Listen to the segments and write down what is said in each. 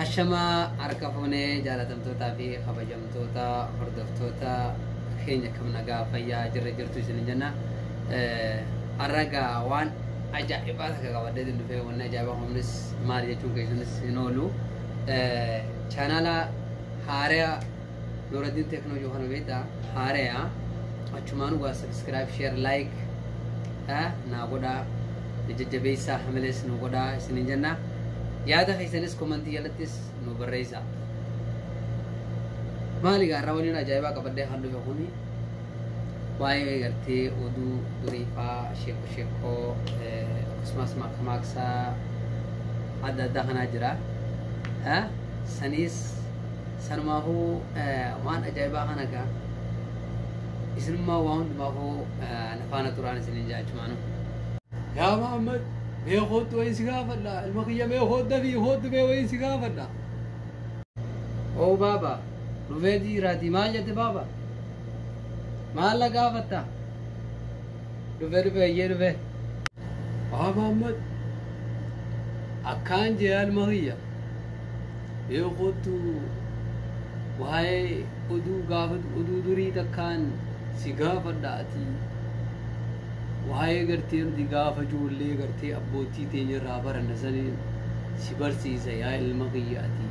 Ashamaa harka fuunee jaalatamtootaa fi kabajamtoota hordoftoota keenya kam nagaa fayyaa jirra jirtu isin jenna. Har'a gaa waan ajaa'ibaa takka qabadhee dhufee wanni ajaa'ibaa kunis maal jechuun keessanis hin oolu. Chaanaala haaraa Nuuraddiin Teekinooloojii kana beektaa haaraa achumaan waa subscribe, share, like naa godhaa jajjabeessaa hamilees nu godhaa isin jenna. Yaada keessanis komantii jalattis nu barreessaa. Maali gaarraa waliin ajaa'ibaa qabadhee kan dhufe kuni waa'ee gartee oduu durii faa sheekoo sheekoo akkasumas makmaaksaa adda addaa kanaa jira. Saniis sanumaafuu waan ajaa'ibaa kana gaa isinummaa waa hundumaafuu nafaana turaan isinin jaachumaanu. Yaa Muhammad, mee kootu wayii si gaafadha. Ilma kiyya mee koodda fi kooddu mee wayii si gaafadha. Oo baaba, dhufee dhiiraati maal jette baaba? Maal la gaafatta? Dhufee dhufee iyyee dhufee. Yaa Muhammad, akkaan jee ilma kiyya. Mee kootu waa'ee oduu gaafatu oduu durii takkaan si gaafadha ati. Waa'ee gartee nuti gaafa ijoollee gartee abbootii teenya irraa baranna saniin si barsiisa yaa ilma kiyya ati.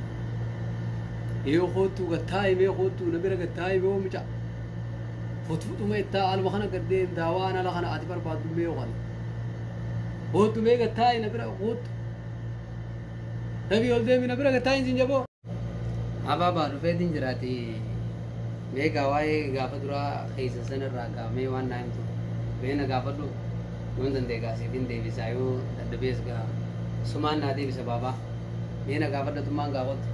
Mee kootu gattaa'i mee kootu na bira gattaa'i mee oomicha. Futfutuma ittaa alma kana gad deemtaa waan ala kana ati barbaaddu mee kana. Kootu mee gattaa'i na bira kootu. Nabii ol deemi na bira gattaa'i sin jaboo. Abaabaa dhufeetiin jiraati. Mee gaa waa'ee gaafa duraa keessa sanarraa gaa mee waan naa himtu. Mee na gaafadhu yoon danda'e gaa siif hin deebisaa yoo dadhabees gaa sumaan naa deebisa baabaa. Mee na gaafadhatummaan gaafadhu.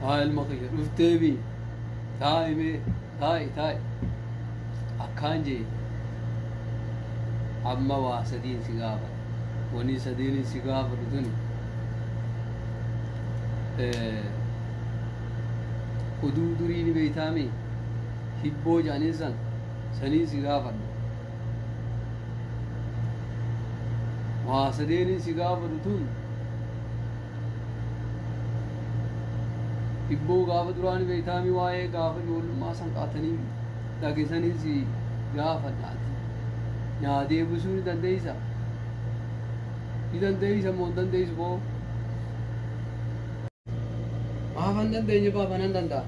Haa ilma kiyya dhuftee bi taa'i mee taa'i taa'i akkaan jee amma waa sadiin si gaafadha. Wani sadiin si gaafadhu tuni oduu durii ni beektaami hibboo jedhaniin san saniin si gaafadha. Waa sadeeniin si gaafadhu tun hibboo gaafa duraa ni beektaami waa'ee gaafa ijoollummaa san qaatanii dhageessanii si gaafadha ati. Naa deebisuu ni dandeessa? Ni dandeessa moo hin dandeessu boo? Maaf hin dandeenye baaba nan danda'a.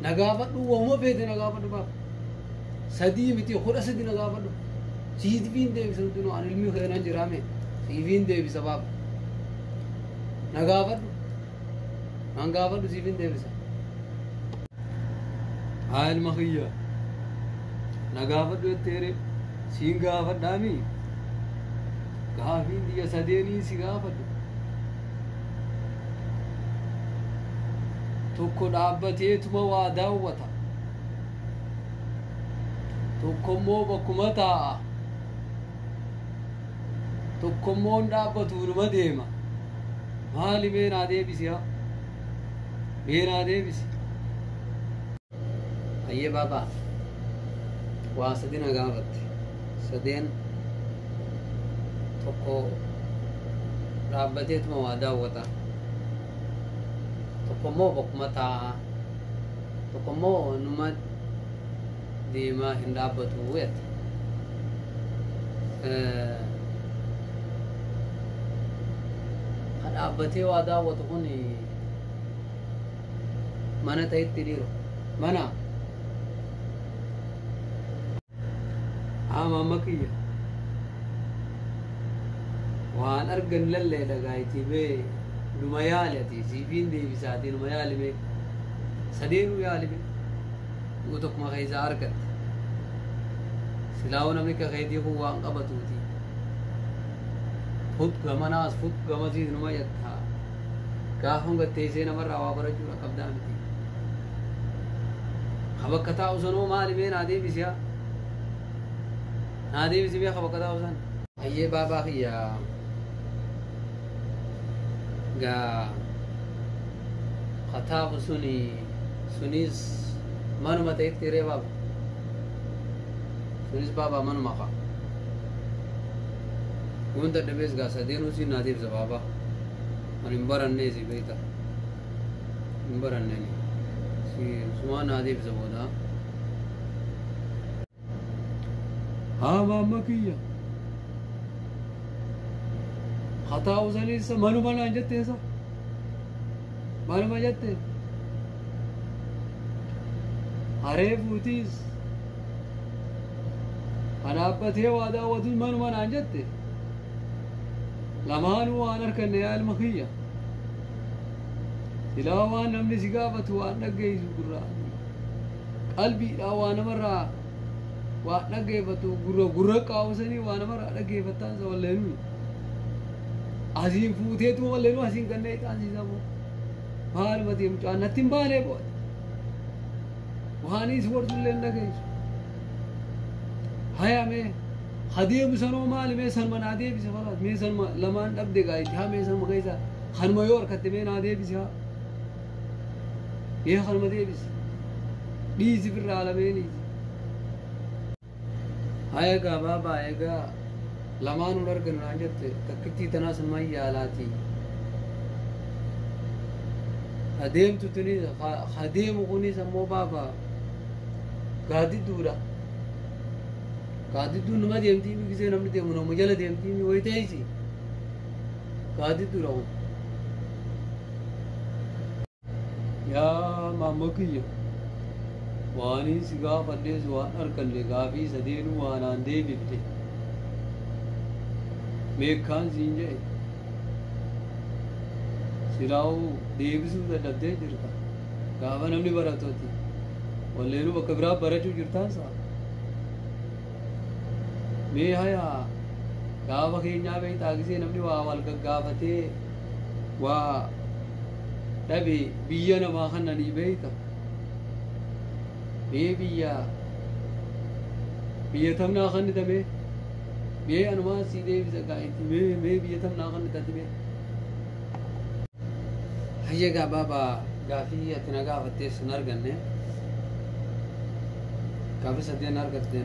Na gaafadhu waanuma feete na gaafadhu baaba. Sadii miti 13 na gaafadhu. Siifiin deebisa hundinuu ani ilmi kee nan jiraame. Siifiin deebisa baaba. Na gaafadhu. Nan gaafadhu siifiin deebisa. Haa ilma kiyya. Na gaafadhu jetteere siin gaafadhaami. Gaafiin xiyya sadeenii si gaafadhu. Tokko dhaabbateetuma waa daawwata. Tokko immoo bakkuma taa'a. Tokko immoo hin dhaabbatu numa deema. Maali mee naa deebisi haa? Mee naa deebisi. Ayyee baabaa waa sadi na gaafatte. Sadeen tokko dhaabbateetuma waa daawwata. Tokko immoo bakkuma taa'a. Tokko immoo numa deemaa hin dhaabbatu jette. Ka dhaabbatee waa daawwatu kun mana ta'etti dhiiru. Mana. Haa maamma kiyya. Waan argan lallee dhagaayitii mee numa yaali ati siifiin deebisaatii numa yaali mee sadeenuu yaali mee yoo tokkuma keessaa argatte. Silaa'uu namni akka keetii kun waan qabatuuti. Fut gamanaas fut gamasiis numa jettaa. Gaafa gatteessee namarraa waa barachuudha qabdaa miti. Ka bakka taa'u sanoo maali mee naa deebisi haa? Naa deebisi mee ka bakka taa'u san? Ayyee baabaa kiyya gaa ka taa'u suni sunis manuma ta'etti ree baaba. Sunis baabaa manuma kaa. Yoon dadhabees gaa sadeenuu siin naa deebisa baabaa. Ani hin barannee si beekta. Hin baranneen. Si sumaa naa deebisa booda. Haa maamma kiyya. Hataa usaniisa manuma naan jetteessa. Manuma jette. Haree fuutiis. Anaabbatee waa daawwatus manuma naan jette. Lamaanuu waan harkanne yaa ilma kiyya. Silaa waan namni si gaafatu waan dhaggeessu gurraa. Qalbiidhaan waa namarraa waan dhaggeeffatu gurra gurra qaawusanii waa namarraa dhaggeeffattaan isa walleenuu. Asiin fuuteetuma walleenuu asiin gannee ixaansiisamu. Maaluma ta'e mucaan natti hin baanee bo'ate. Waanis wartullee hin dhageessu. Haya mee hadeemu sanoo maali mee sanuma naa deebise falaas mee sanuma lamaan dhabde gaayitti haa mee sanuma keessa kanuma yoo harkatte mee naa deebise haa. Mee kanuma deebise. Dhiisi firraa lameeniiti. Haya egaa baabaa egaa lamaanuu argannu naan jette takkittii tanaas ammaan yaalaati. Adeemtu tunis adeemu kunis ammoo baabaa gaaddidduudha. Gaaddidduun nama deemtii gisee namni deemu nama jala deemtii wayi ta'isi. Gaaddidduudha kun. Yaa maamma kiyya. Waanii si gaafadhees waan arganne gaafii sadeenuu waan aan deebifte. Meekaan siin jedhe. Silaa'uu deebisuu dadhabdee jirta. Gaafa namni baratooti. Walleenuu bakka biraa barachuu jirtaansa. Mee hayaa gaafa keenyaa beektaa gisee namni waa wal gaggaafatee waa dhabe biyya namaa kannanii beekta. Mee biyya biyya tamnaa kannita mee mee anumaa sii deebisa gaa'etti mee mee biyya tamnaa kannitati mee. Hayya egaa baabaa gaafii ati na gaafattees hin arganne. Gaafii sadeen argatte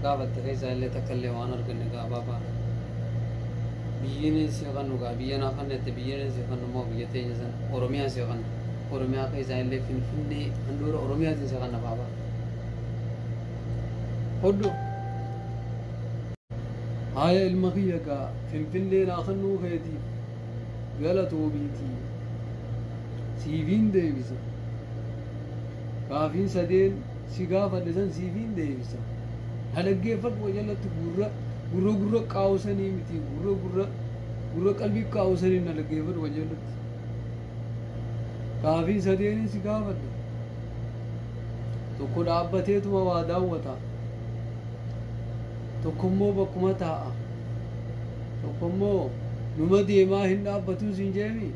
gaafatte keessaa illee takka illee waan arganne gaa baabaa. Biyyiin si kannu gaa biyya naa kannette biyyiin si kannu immoo biyya teenya sana Oromiyaa si kannu. Oromiyaa keessaa illee Finfinnee handhuura Oromiyaatiin si kanna baabaa. Hodhu. Haya ilma kiyya gaa Finfinnee naa kannuu keetiif galatoomiitii. Siifiin deebisa. Gaafiin sadeen si gaafadhe san siifiin deebisa. Na dhaggeeffadhu jalatti gurra gurra gurra qaawusanii miti gurra gurra gurra qalbii qaawusanii na dhaggeeffadhu jalatti. Gaafiin sadeenin si gaafadhe. Tokko dhaabbateetuma waa daawwata. Tokko immoo bakkuma taa'a. Tokko immoo numa deemaa hin dhaabbatu siin jeemi.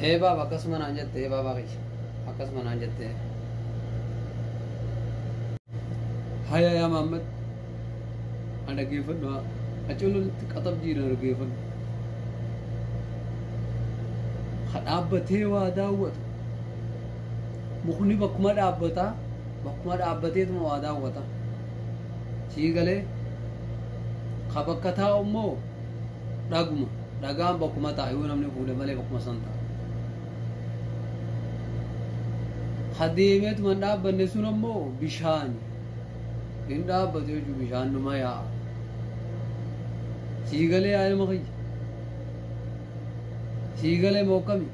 Ee baaba akkasuma naan jette ee baabaa kiyya akkasuma naan jette. Haya yaa Mahammad. Na dhaggeeffadhu haa. Acololtti qaxab jiira dhaggeeffadhu. Ha dhaabbatee waa daawwatu. Mukni bakkuma dhaabbataa bakkuma dhaabbateetuma waa daawwata. Sii galee ka bakka taa'u immoo dhaguma dhagaan bakkuma taa'a yoo namni fuudhe malee bakkuma san taa'a. Ha deemeetuma hin dhaabbanne sun ammoo bishaani. Hin dhaabbatu jechuun bishaan numa yaa'a. Sii galee yaa ilma kiyya. Sii galee moo akkami?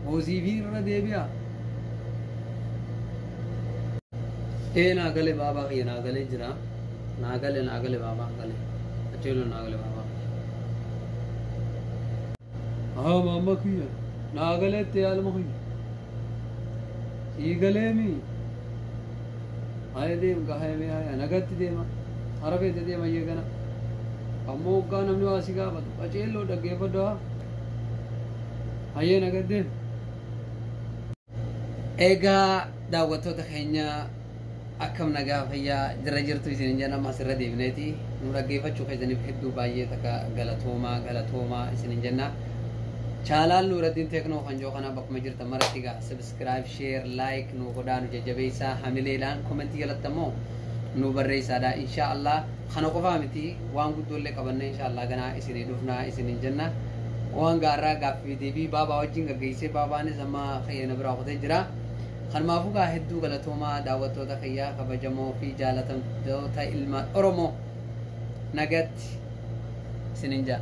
Hoosiifii irra deebi'aa. Ee naa galee baabaa kiyya naa galee jira. Naa galee naa galee baabaa galee. Acheeloo naa galee baabaa kiyya. Haa maamma kiyya. Naa galeette yaa ilma kiyya. Sii galee mii. Haya deem gaa haya mee haya nagatti deema. Hara feete deema iyyee kana. Ammoo hoggaa namni waa si gaafatu qaceelloo dhaggeeffadhu haa. Hayyee nagatti deem. Egaa daawwattoota keenya akkam nagaa fayyaa jira jirtu isin jenna ammas irra deebineeti nu dhaggeeffachuu keessaniif hedduu baay'ee takka galatoomaa galatoomaa isin jenna. Chaanaal Nuuraddiin Teeknoo kan jiru kana bakkuma jirtan maratti egaa subscribe, share, like nu godhaa nu jajjabeessaa hamileedhaan komentii jalatti ammoo nu barreessaadha. Insha Allah kana qofaa miti, waan guddoollee qabanne insha Allah ganaa isinii dhufnaa isiniin jenna. Waan gaarraa gaaffii deebii baabaa wajjin gaggeessee, baabaanis amma kiyya biraa kutee jira. Kanumaafuu gaa hedduu galatoomaa daawwattoota kiyyaa kabajamoo fi jaalatamtoota ilmaan Oromoo, nagatti isiniin jaa.